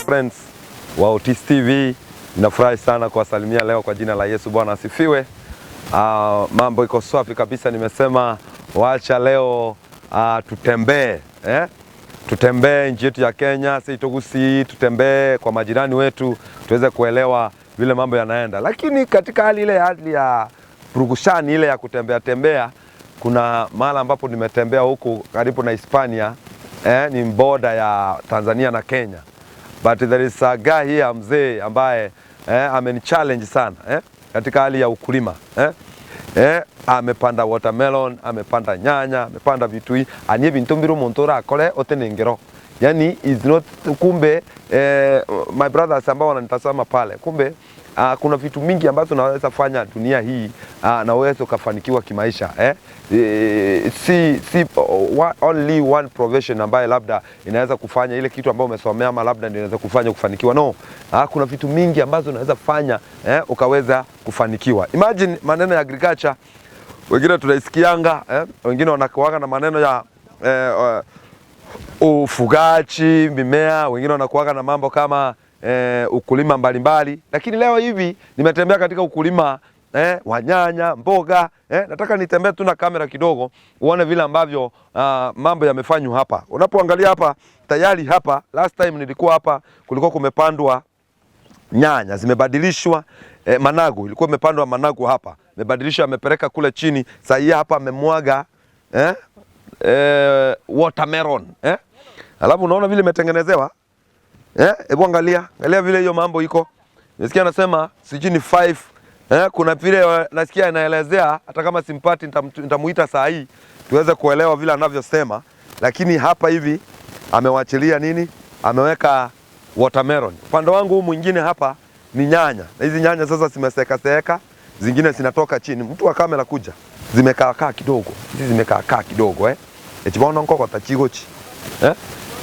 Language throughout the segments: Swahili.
Friends wa Otis TV. Nafurahi sana kuwasalimia leo kwa jina la Yesu. Bwana asifiwe. Mambo iko safi kabisa. Nimesema wacha leo tutembee eh? Tutembee nchi yetu ya Kenya, si Togusi, tutembee kwa majirani wetu tuweze kuelewa vile mambo yanaenda. Lakini katika hali ile, hali ya purukushani ile ya kutembea tembea, kuna mahala ambapo nimetembea huku karibu na Hispania, ni border ya Tanzania na Kenya. But there is a guy here, mzee ambaye amenichallenge sana katika hali ya ukulima amepanda watermelon, amepanda nyanya, amepanda vitu hii anie bintu mbiri omonto orakore otenengero, yani is not kumbe my brothers ambao wananitazama pale, kumbe kuna vitu mingi ambazo unaweza fanya dunia hii na uweze ukafanikiwa kimaisha eh? Si only one profession ambaye labda inaweza kufanya ile kitu ambayo umesomea ama labda ndio inaweza kufanya kufanikiwa. No, kuna vitu mingi ambazo unaweza fanya ukaweza kufanikiwa. Imagine maneno ya agriculture, wengine tunaisikianga wengine wanakuaga na maneno ya ufugaji mimea, wengine wanakuaga na mambo kama ukulima mbalimbali, lakini leo hivi nimetembea katika ukulima wa nyanya, mboga nataka nitembee tu na kamera kidogo uone vile ambavyo mambo yamefanywa hapa. Unapoangalia hapa tayari hapa, last time nilikuwa hapa kulikuwa kumepandwa nyanya zimebadilishwa, managu ilikuwa imepandwa managu hapa, imebadilishwa, amepeleka kule chini. Sasa hii hapa amemwaga watermelon Alafu unaona vile imetengenezewa hebu angalia, angalia vile hiyo mambo iko. Nasikia anasema sijui ni 5 kuna vile nasikia inaelezea, hata kama simpati nitamuita saa hii tuweze kuelewa vile anavyosema, lakini hapa hivi amewachilia nini? Ameweka watermelon. Upande wangu huu mwingine hapa ni nyanya. Na hizi nyanya sasa zimeseka seka, zingine zinatoka chini. Mtu wa kamera kuja. Zimekaa kaa kidogo. Hizi zimekaa kaa kidogo Echibono nkoko tachigochi.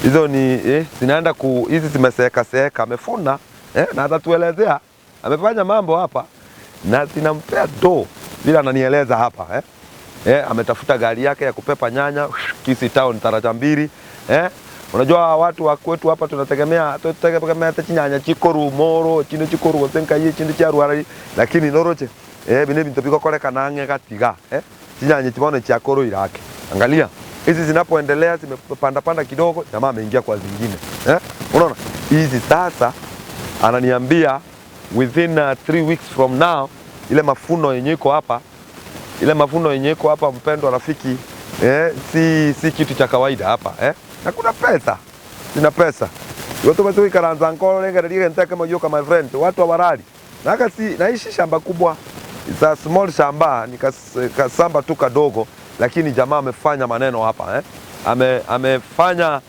Hizo ni zinaenda ku hizi zimeseka seka, amefuna na atatuelezea amefanya mambo hapa na zinampea do bila ananieleza hapa ametafuta gari yake ya kupepa nyanya Kisii town taraja mbili Unajua watu wa kwetu hapa tunategemea hata chinyanya chikoru moro chino chikoru gosenka ye chino cha ruara, lakini noroche bine bintu bikokoreka nange gatiga chinyanya chibono cha koro irake. Angalia hizi zinapoendelea zimepanda panda kidogo, jamaa ameingia kwa zingine Unaona hizi sasa ananiambia within 3 weeks from now ile mafuno yenye iko hapa, ile mafuno yenye iko hapa mpendwa rafiki si kitu cha kawaida hapa Na kuna pesa, sina pesa. Watu watu ikaranza nkoro lenga lenga ntaka majoka my friend, watu hawarali. Na kasi naishi shamba kubwa. It's a small shamba, ni kasamba tu kadogo, lakini jamaa amefanya maneno hapa Amefanya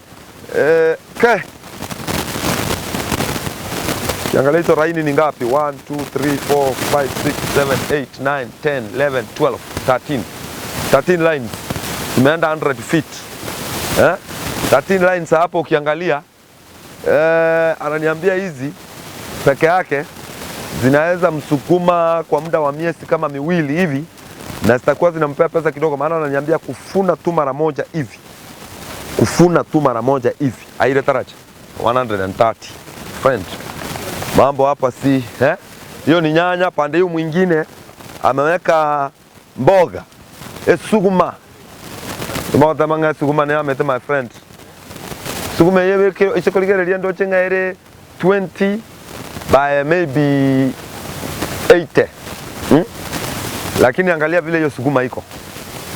ke. Kiangalia hizo laini ni ngapi? 1 2 3 4 5 6 7 8 9 10 11 12 13. 13 lines. Tumeenda 100 feet. 13 lines hapo ukiangalia ananiambia hizi peke yake zinaweza msukuma kwa muda wa miezi kama miwili hivi na zitakuwa zinampea pesa kidogo, maana ananiambia kufuna tu mara moja hivi. Kufuna tu mara moja hivi. Aile taraja 130. Friend. Mambo hapa si Hiyo ni nyanya, pande hiyo mwingine ameweka mboga. Sukuma. Tumatamanga sukuma ni amete my friend. Sukuma yewe isokoligereria ndo chenga ere 20 by maybe 80. Lakini angalia vile hiyo sukuma iko.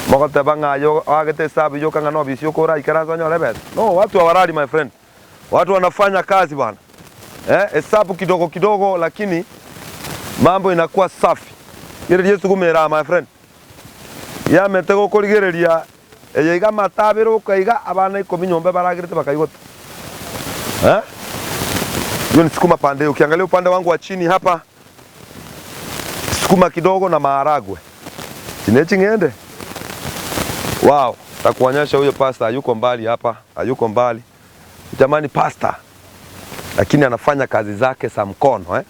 Mwatabanga yo agete sabu yo kanga no bisio kora ikaraza nyore. No, watu hawarali my friend. Watu wanafanya kazi bwana. Hesabu kidogo kidogo lakini mambo inakuwa safi. Ile Yesu kumera my friend. Ya metego korigereria eyeiga matabiro kaiga abana 10 nyombe baragirete bakaigota. Hiyo ni sukuma pande. Ukiangalia upande wangu wa chini hapa sukuma kidogo na maharagwe. Chinechi ngende. Wow, takuonyesha huyo pastor yuko mbali hapa, hayuko mbali. Jamani pastor. Lakini anafanya kazi zake za mkono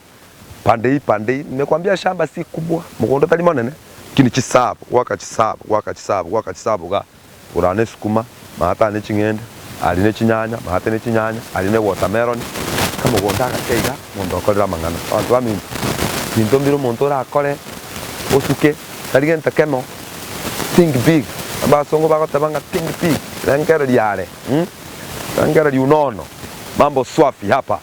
Pande hii, pande hii. Nimekwambia shamba si kubwa. Mkondo tali monene. Kini chisabu, waka chisabu, waka chisabu, waka chisabu ga. Urane sukuma, mahata ne chingende, aline chinyanya, mahata ne chinyanya, aline watermelon. Kamogondo agake iga, omonto okorire amang'ana. Abanto baminto, binto mbire omonto orakore, osuke, tari gento kemo, think big, abasongo bagoteba ng'a think big, rengereria are, rengereria unono, mambo swafi hapa.